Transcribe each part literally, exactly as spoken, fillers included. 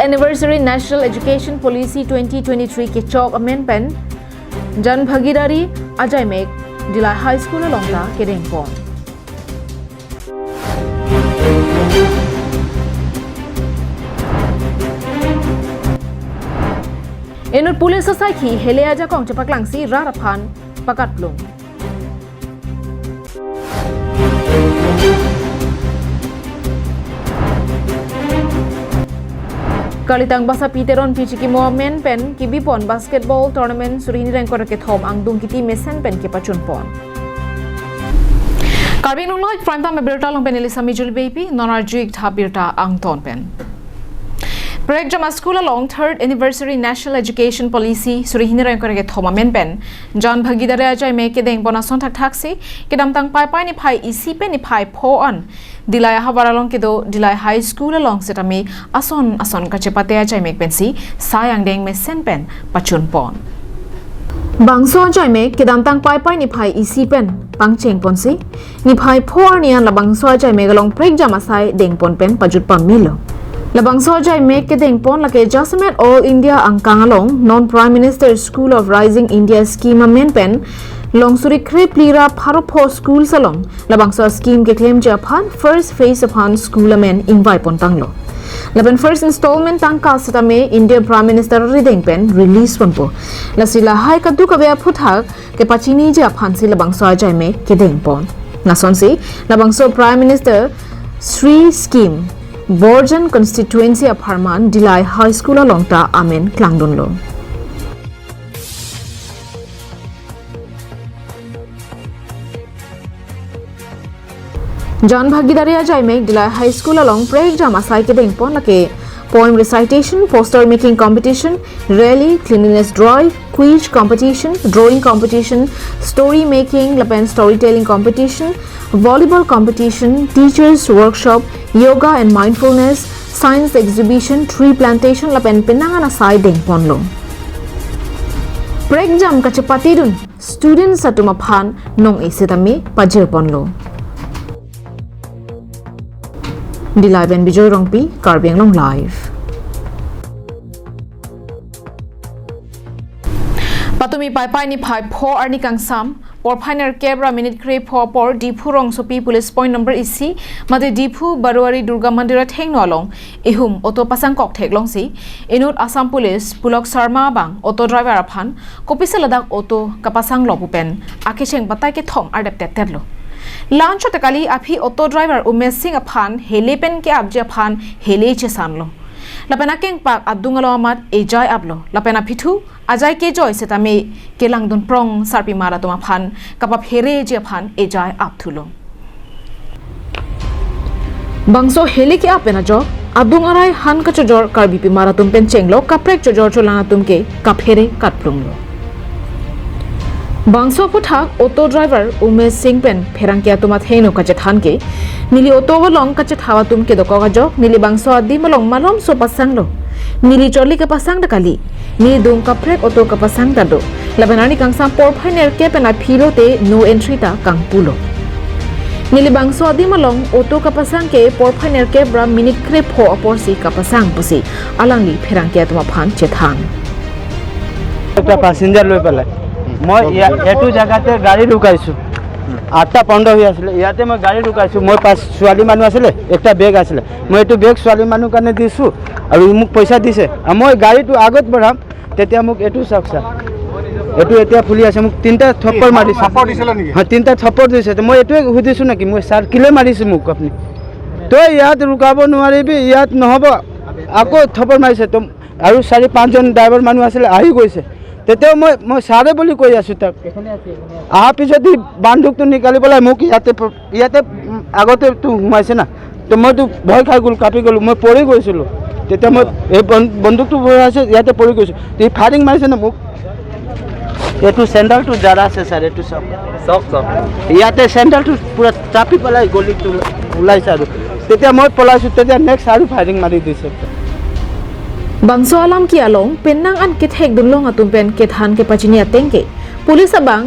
Anniversary National Education Policy twenty twenty-three kechok amen pen Jan Bhagidari ajaimek Dillai High School along ta kedengpon. Inut police asaikhi hele ajakong chepaklangsi rat aphan pakatplung. Kalitang Basapi Teronpi chikimo amen pen kebipon basketball tournament suri hini ingkoi ra kethom angdung kiti mesen pen kepachunpon. Karbi Anglong Live Prime Time abirta along pen neli Sami Jul Beypi, non arju-ik tha birta angton pen. Prekjam a-school along third anniversary National Education Policy suri hini ingkoi ra kethom amen pen Jan Bhagidari ajaimek kedengpon ason thakthaksi kedamtang Paipai niphai isi pen niphai pho an Dillai ahavar along kedo Dillai High School along setame ason ason kachepate ajaimek pensi sai angdeng mesen pen pachunpon. Bangso ajaimek kedamtang Paipai niphai isi pen pangchengponsi niphai pho arni an labangso ajaimek along prekjam asai dengpon pen pajut pamelo. Labangso ajaimek kedengpon lake jasemet All India angkang along non Prime Minister School of Rising India scheme amen pen long suri kre phli ra pharo pho schools along labangso scheme keklemji aphan first phase aphan school amen ingvaipontanglo. Lapen first installment tangka setame India Prime Minister arideng pen release ponpo. Lasi lahai kadokave aphuthak kepachiniji aphansi labangso ajaimek kedengpon. Lasonsi labangso Prime Minister Shri Scheme Borjan constituency apharman Dillai High School along ta amen klangdunlo. Jan Bhagidari ajaimek Dillai High School along prekjam asai kedengpon lake poem recitation, poster making competition, rally, cleanliness drive, quiz competition, drawing competition, story making lapen storytelling competition, volleyball competition, teachers workshop, yoga and mindfulness, science exhibition, tree plantation lapen penang an asai dengponlo. Prekjam kachepatedun students atum aphan nong-e setame pajirponlo. Dillai pen Bijoy Rongpi, Karbi Anglong Live. Patumi Paipai niphai pho arni kangsam porphai nerkep ra minute kre pho apor Diphu rongsopi police point number isi mate Diphu Baruari Durga Mandir athengno along ihum auto pasangkok theklongsi inut Assam Police Pulok Sharma abang auto driver aphan kopisi ladak auto kapasanglo pu pen akecheng batai kethom ardep tetterlo. La-anchot kali aphi auto driver Umesh Singh aphan hele pen ke-apji aphan hele chesanlo. Lapen akengpak adung along amat ejai aplo. Lapen aphi thu ajai kejoi setame kelangdun prong sarpimar atum aphan kapaphereji aphan ejai apthulo. Bangso hele ke-ap pen ajok adung arai han kachojor Karbi pimar atum pen chenglo kaprek chojor cholang atum ke kaphere katplunglo. Bangso aphuthak auto driver Umesh Singh pen pherangke atum athengno kachethan ke neli auto along kachetha atum kedokok ajok neli bangso adim along malomso pasanglo. Neli choli kapasang ta kali. Neli dung kaprek auto kapasang ta do. Lapen arni kangsam porphai nerkep pen aphi lote no entry ta kangpulo. Neli bangso adim along auto kapasang ke porphai nerkep ra minute kre pho aporsi kapasang pusi alangli pherangke atum aphan chethan. একটা প্যাসেঞ্জাৰ লৈ পেলাই মই ইয়া-, এইটো জেগাতে গাড়ী লুকাইছোঁ। আঠটা পোন্ধৰ হৈ আছিলে, ইয়াতে মই গাড়ী লুকাইছোঁ। মই পাঁচ ছোৱালী মানুহ আছিলে, একটা বেগ আছিলে। মই এইটো বেগ ছোৱালী মানুহ কাৰণে দিছোঁ আৰু মোক পইচা দিছে। আৰু মই গাড়ীটো আগত বঢ়াম, তেতিয়া মোক এইটো চাওক ছাৰ, এইটো এতিয়া ফুলি আছে, মোক তিনিটা থপ্পৰ মাৰিছে। থাপ্পৰ দিছিলে নেকি? হয়, তিনিটা থপ্পৰ দিছে। তো মই এইটোৱে সুধিছোঁ নেকি, মই ছাৰ কেলে মাৰিছে মোক আপুনি? তই ইয়াত ৰুকাব নোৱাৰিবি, ইয়াত নহ'ব। আকৌ থপ্পৰ মাৰিছে। তো আৰু চাৰি পাঁচজন ড্ৰাইভাৰ মানুহ আছিলে, আহি গৈছে। তেতিয়াও মই, মই ছাৰে বুলি কৈ আছোঁ তাক। অহাৰ পিছত সি বন্দুকটো নিকালি পেলাই মোক ইয়াতে প-, ইয়াতে, উম, আগতে তো সোমাইছে না, তো মইতো ভয় খাই গ'লোঁ, কাঁপি গ'লোঁ, মই পৰি গৈছিলোঁ। তেতিয়া মই এই বন-, বন্দুকটো ভৰাইছে, ইয়াতে পৰি গৈছোঁ। তো সি ফায়াৰিং মাৰিছে না মোক। এইটো চেণ্ডেলটো জাৰা আছে ছাৰ, এইটো চাওক। চাওক, চাওক। ইয়াতে চেণ্ডেলটো পূৰা চাপি পেলাই গলিটো ওলাইছে আৰু। তেতিয়া মই পলাইছোঁ, তেতিয়া নেক্সট আৰু ফায়াৰিং মাৰি দিছে। Bangso alam ke along penang an kethekdunlong atum pen kethan kepachini ateng ke police abang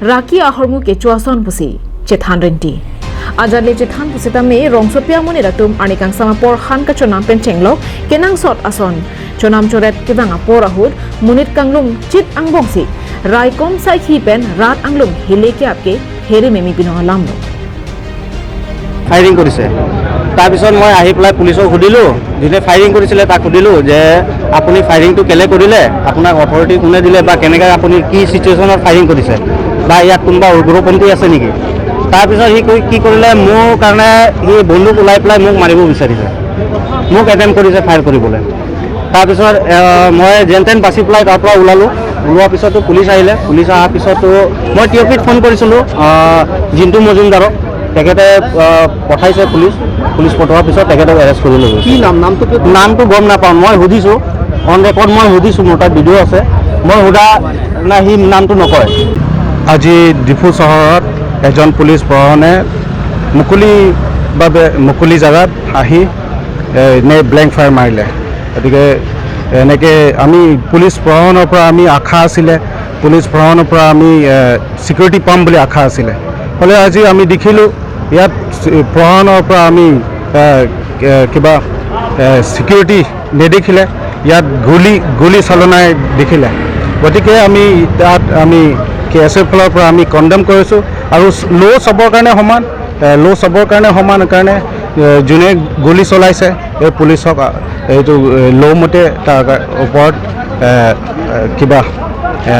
raki ahormu kecho ason pusi chethan rinti. Ajat le chethan pusitame rongsopi amonit atum arni kangsam apor han kachonam pen chenglok kenangsot ason chonam choret kevang apor ahut monit kanglum chit angbongsi raikom saikhi pen rat anglum hele ke apke here memi binong alam lo. Firing কৰিছে। তাৰপিছত মই আহি পেলাই পুলিচক সুধিলোঁ, যোনে ফায়াৰিং কৰিছিলে তাক সুধিলোঁ যে আপুনি ফায়াৰিংটো কেলে কৰিলে, আপোনাক অথৰিটি কোনে দিলে বা কেনেকৈ আপুনি কি চিটুৱেশ্যনত ফায়াৰিং কৰিছে বা ইয়াত কোনোবা উগ্ৰপন্থী আছে নেকি? তাৰপিছত সি কৈ কি কৰিলে, মোৰ কাৰণে সি বন্দুক ওলাই পেলাই মোক মাৰিব বিচাৰিছে, মোক এটেম্প কৰিছে ফায়াৰ কৰিবলৈ। তাৰপিছত মই যেন তেন বাচি পেলাই তাৰ পৰা ওলালোঁ। ওলোৱাৰ পিছতো পুলিচ আহিলে, পুলিচ অহাৰ পিছতো মই টি অ' পিত ফোন কৰিছিলোঁ জিণ্টু মজুমদাৰক, তেখেতে পঠাইছে পুলিচ। পুলিচ পঠোৱাৰ পিছত তেখেতক এৰেষ্ট কৰি লৈ গৈছে। কি নাম? নামটো কি? নামটো গম নাপাওঁ, মই সুধিছোঁ, অন ৰেকৰ্ড মই সুধিছোঁ, মোৰ তাত ভিডিঅ' আছে, মই সোধা নাই, সি নামটো নকয়। আজি ডিফু চহৰত এজন পুলিচ প্ৰহৰণে মুকলিভাৱে মুকলি জেগাত আহি এ, এনে ব্লেংক ফায়াৰ মাৰিলে। গতিকে এনেকে আমি পুলিচ প্ৰশাসনৰ পৰা আমি আশা আছিলে, পুলিচ প্ৰশাসনৰ পৰা আমি এ, ছিকিউৰিটি পাম বুলি আশা আছিলে। হ'লে আজি আমি দেখিলোঁ ইয়াত চি- প্ৰশাসনৰ পৰা আমি এ, এ, কিবা এ, ছিকিউৰিটি নেদেখিলে, ইয়াত গুলী গুলী চালনাই দেখিলে। গতিকে আমি তাত আমি কে এছ এফ ফালৰ পৰা আমি কণ্ডেম কৰিছোঁ আৰু ল' চবৰ কাৰণে সমান, এ, ল' চবৰ কাৰণে সমান কাৰণে এ, যোনে গুলী চলাইছে এই পুলিচক আ, এইটো এ, ল' মতে তাৰ ওপৰত এ, এ, কিবা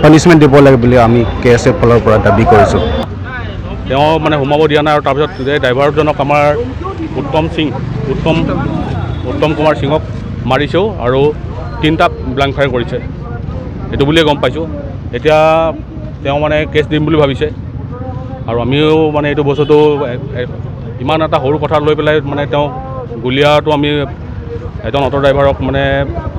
পানিচমেণ্ট দিব লাগে বুলি আমি কে এছ এফ ফালৰ পৰা দাবী কৰিছোঁ। তেওঁ মানে সোমাব দিয়া নাই আৰু তাৰপিছত যে ড্ৰাইভাৰজনক আমাৰ উত্তম সিং উত্তম উত্তম কুমাৰ সিঙক মাৰিছেও আৰু তিনিটা ব্লেংক ফায়াৰ কৰিছে, এইটো বুলিয়ে গম পাইছোঁ। এতিয়া তেওঁ মানে কেছ দিম বুলি ভাবিছে আৰু আমিও মানে এইটো বস্তুটো এ- এ- ইমান এটা সৰু কথা লৈ পেলাই মানে তেওঁ গুলীয়াটো আমি এজন অটো ড্ৰাইভাৰক মানে,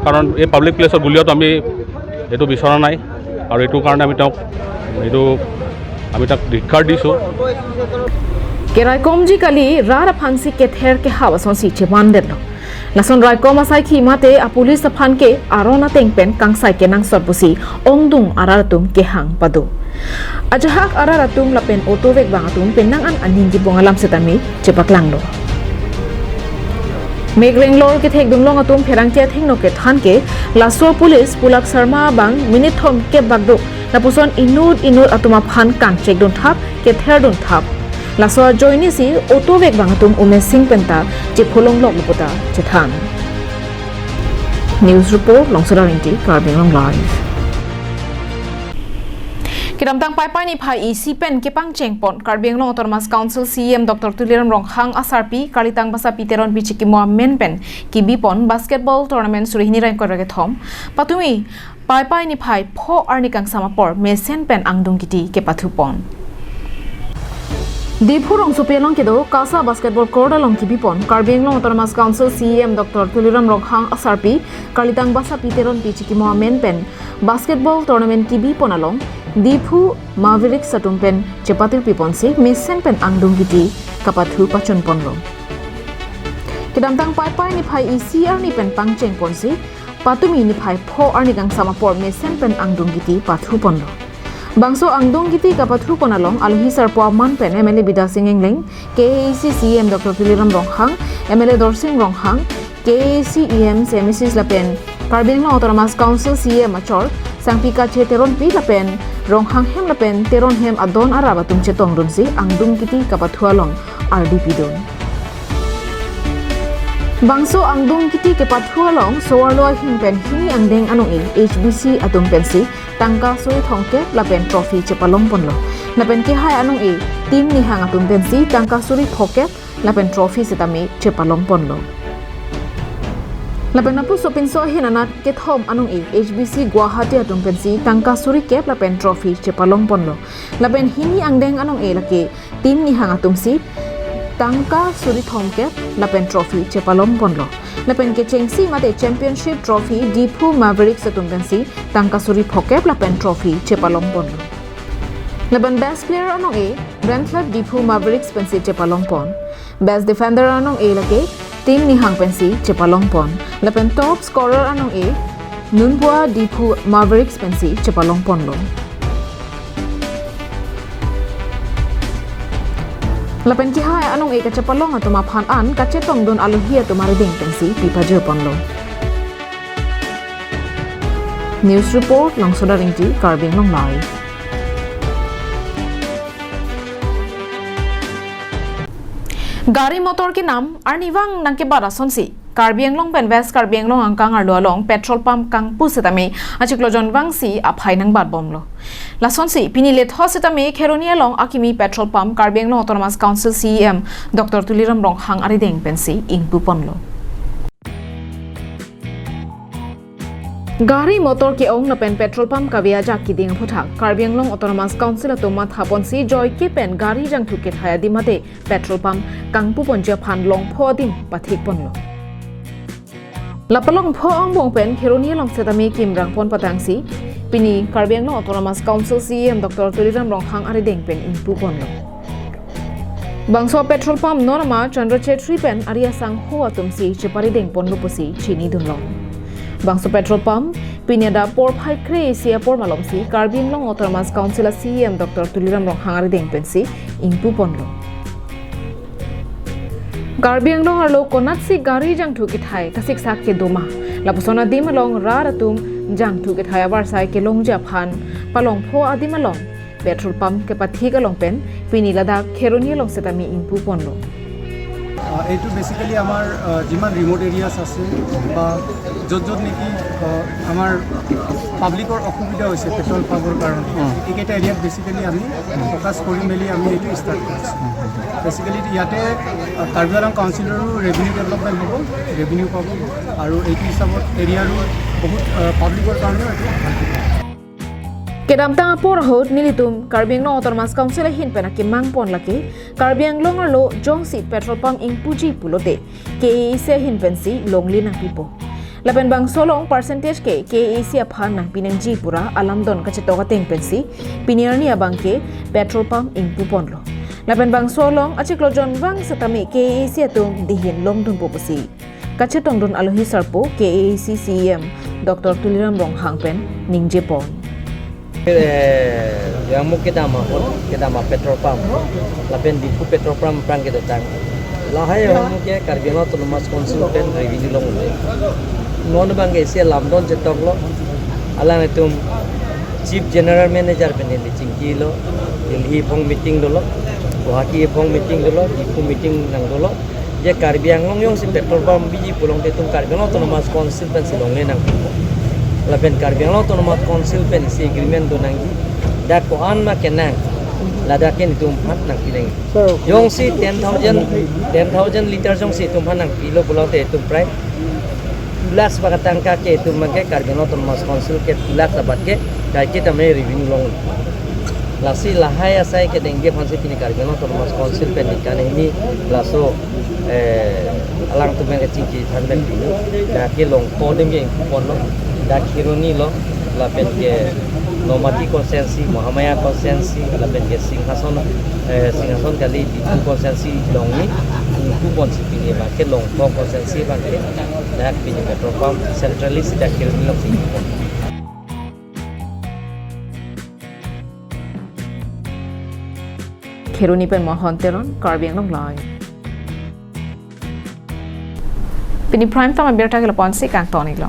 কাৰণ এই পাব্লিক প্লেছত গুলীয়াটো আমি এইটো বিচৰা নাই আৰু এইটো কাৰণে আমি তেওঁক এইটো আমি তাক ধিক্কাৰ দিছোঁ। Keraikomji kali, rat aphansi kether kehap asonsi chemandetlo. Lason raikom asaikhi mate apulis aphan ke aron ateng pen kangsai kenangsot pusi ongdung arat atum kehang pado. Ajahak arat atum lapen auto vekvang atum penang an aning kibong alam setame chepaklanglo. Mek renglor kethekdunlong atum pherangke athengno kethan ke laso apulis Pulak Sharma abang minute thomkep bak do, lapuson inut inut atum aphan kangchekdun thap, ketherdun thap. Laso ajoinesi auto vekvang atum umesing penta chepholongloklo puta chethan. News report, Longsoda Ingti, Karbi Anglong Live. Kedamtang Paipai niphai isi pen kepangchengpon Karbi Anglong Autonomous Council C E M Doctor Tuliram Ronghang asarpi Karlitang Basapi Teronpi chikimo amen pen kibipon basketball tournament suri hini ra ingkoi ra kethom patumi Paipai niphai pho arni kangsam apor mesen pen angdung kiti kepathupon. Diphu rongsopi along kedo KASA basketball court along kibipon Karbi Anglong Autonomous Council C E M Doctor Tuliram Ronghang asarpi Karlitang Basapi Teronpi chikimo amen pen basketball tournament kibipon along Diphu Mavericks atum pen chepatirpiponsi mesen pen angdung kiti kapathu pachunponlo. Kedamtang Paipai niphai isi arni pen pangchengponsi patumi niphai pho arni kangsam apor mesen pen angdung kiti pathuponlo. Bangso angdung kiti kapathupon along alohi sarpo aman pen M L A Bidya Sing Engleng, K A A C C E M Doctor Tuliram Ronghang, M L A Dorsing Ronghang, K A A C E M Semisis lapen Karbi Anglong Autonomous Council C E M achor Sangpi Kache Teronpi lapen Ronghang hem lapen Teron hem adon arap atum chetongdunsi angdung kiti kapathu along ardi pidun. Bangso angdung kiti kepathu along sowarlo ahin pen hini angdeng anong-e H B C atum pensi tangka suri thomkep lapen trophy chepalongponlo. Lapen kehai anong-e Team Nihang atum pensi tangka suri phokep lapen trophy setame chepalongponlo. Lapen lapuson pinso ahin anat kethom anong-e H B C Guwahati atum pensi tangka suri kep lapen trophy chepalongponlo. Lapen hini angdeng anong-e lake Team Nihang atumsi tangka suri thomkep lapen trophy chepalongponlo. Lapen kechengsi mate championship trophy Diphu Mavericks atum pensi tangka suri phokep lapen trophy chepalongponlo. Lapen best player anong-e Renfled Diphu Mavericks pensi chepalongpon. Best defender anong-e lake Team Nihang pensi chepalongpon. Lapen top scorer anong-e Nunbua Diphu Mavericks pensi chepalongponlo. Lapen kehai anong-e kachepalong atum aphan an kachetongdun alohi atum arideng pensi pi pajirponlo. News report, Langsoda Ringti, Karbi Anglong Live. Gari motor kenam arnivang nangkebat asonsi Karbi Anglong pen West Karbi Anglong angkang arlo along petrol pump kangpu setame achiklo jonvangsi aphai nangbatbomlo. Lasonsi pini letho setame Kheroni along akimi petrol pump Karbi Anglong Autonomous Council C E M Doctor Tuliram Ronghang arideng pensi ingpuponlo. Gari motor ke-ong lapen petrol pump kave ajak keding aphuthak Karbi Anglong Autonomous Council atum mathaponsi joike pen gari jangthu kethai adim mate petrol pump kangpuponji aphan longpho adim pathikponlo. Lapalongpho angbong pen Kheroni along setame kimrangpon patangsi pini Karbi Anglong Autonomous Council C E M Doctor Tuliram Ronghang arideng pen ingpuponlo. Bangso petrol pump norma Chandra Chetri pen ari asangho atumsi cheparidengponlo pusi chinidunlong. Bangso petrol pump pini adap porphai kre-isi apor malomsi Karbi Anglong Autonomous Council a C E M Doctor Tuliram Ronghang arideng pensi ingpuponlo. Karbi Anglong arlo konatsi gari jangthu kethai kasiksak kedo ma, lapuson adim along rat atum jangthu kethai avarsai kelongji aphan palongpho adim along petrol pump kepathik along pen pini ladak Kheroni along setame ingpuponlo. আহ, এইটো বেচিকেলি আমাৰ আহ, যিমান remote areas আছে বা য'ত য'ত নেকি আহ, আমাৰ পাব্লিকৰ অসুবিধা হৈছে পেট্ৰল পাম্পৰ কাৰণে, এইকেইটা এৰিয়াত বেচিকেলি আমি ফ'কাছ কৰি মেলি আমি এইটো ষ্টাৰ্ট কৰিছোঁ। বেচিকেলি ইয়াতে আহ, কাৰ্বি আংলং কাউন্সিলৰো ৰেভিনিউ ডেভেলপমেণ্ট হ'ব, ৰেভিনিউ পাব আৰু এইটো হিচাপত এৰিয়াৰো বহুত আহ, পাব্লিকৰ কাৰণেও এইটো ভাল হ'ব। Kedamtang apor ahut nelitum Karbi Anglong Autonomous Council ahin pen akemangpon lake Karbi Anglong arlo jongsi petrol pump ingpuji pulote K A A C ahin pensi longle nangpipo. Lapen bangso along percentage ke K A A C aphan nangpi nangji pura alamdon kachetok ateng pensi pini arni abangke petrol pump ingpuponlo. Lapen bangso along achiklo jonvang setame K A A C atum dihin longdunpo pusi kachetongdun alohi sarpo K A A C C E M Doctor Tuliram Ronghang pen ningjepon. Eh, yang mo kedam ahon, kedam a petrol pump, lapen Diphu petrol pump aphrang kedotang. Lahai ahon ke Karbi Anglong Autonomous Council pen revenue longle. Non abangke isi lamdon chetoklo, alanglitum Chief General Manager pen Delhi chingkilo, Delhi aphong meeting dolo, Guwahati aphong meeting dolo, Diphu meeting nangdolo. Je Karbi Anglong jongsi petrol pump biji pulote itum Karbi Anglong Autonomous Council pensi longle nangpipo. Lapen Karbi Anglong Autonomous Council pen isi agreement do nangji. Dak ko-an ma kenang, ladak ke netum aphan nangpi nangji. Jongsi ten thousand, ten thousand liter jongsi itum aphan nangpilo pulote itum prai two lakhs bak atangka ke itum abangke Karbi Anglong Autonomous Council ke two lakhs abat ke kaike tame revenue longle. Lasi lahai asai kedengji aphansi pini Karbi Anglong Autonomous Council pen ningkan hini laso, eh, alangtum pen kachingki than pen pini. Dak ke longpho adim ke ingpuponlo, dak Kheroni lo, lapen ke Nomati constituency, Mahamaya constituency, lapen ke Singhason, eh, Singhason kali Diphu constituency along ni ingpuponsi pini abangke longpho constituency abangke dak pini petrol pump centrally si dak Kheroni alongsi ingpupon. Kheroni pen Mohon Teron, Karbi Anglong Live. Pini prime time abirta ke lapu-ansi kangton-iklo.